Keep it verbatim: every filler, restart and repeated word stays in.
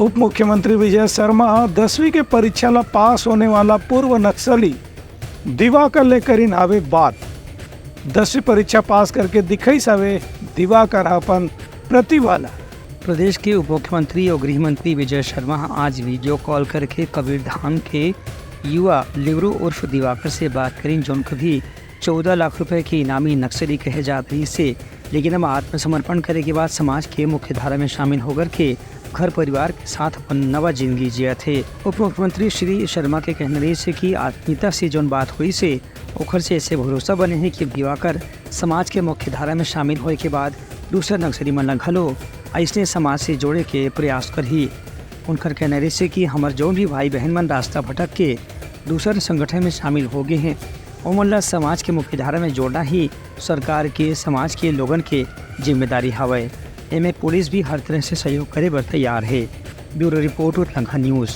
उप मुख्यमंत्री विजय शर्मा ह दसवीं के परीक्षा ला पास होने वाला पूर्व नक्सली दिवाकर ले करिन हावे बात। दसवीं परीक्षा पास करके दिखाइस हावे दिवाकर ह अपन प्रतिभा ला। प्रदेश के उप मुख्यमंत्री और गृह मंत्री विजय शर्मा ह आज वीडियो कॉल करके कबीरधाम के युवा लिवरू उर्फ दिवाकर से बात करिन, जोन कभी चौदह लाख रुपए के इनामी नक्सली कहे जात रहिस हे, लेकिन अब आत्मसमर्पण करे के बाद समाज के मुख्य धारा में शामिल होकर के घर परिवार के साथ अपन नवा जिंदगी जियत हे। उप मुख्यमंत्री श्री शर्मा के कहना रहिस हे कि आत्मीयता से जोन बात होइस हे, ओखर से ऐसे भरोसा बने हे कि दिवाकर समाज के मुख्य धारा में शामिल होए के बाद दूसर नक्सली मन ला घलो अइसने समाज से जोड़े के प्रयास करही। उनकर कहना रहिस हे कि हमर जौन भी भाई बहन मन रास्ता भटक के दूसर संगठन में शामिल हो गए हैं, ओमन ला समाज के मुख्य धारा में जोड़ना ही सरकार के समाज के लोगन के जिम्मेदारी हवय। एमे पुलिस भी हर तरह से सहयोग करे बर तैयार हे। ब्यूरो रिपोर्ट, उतलंघा न्यूज़।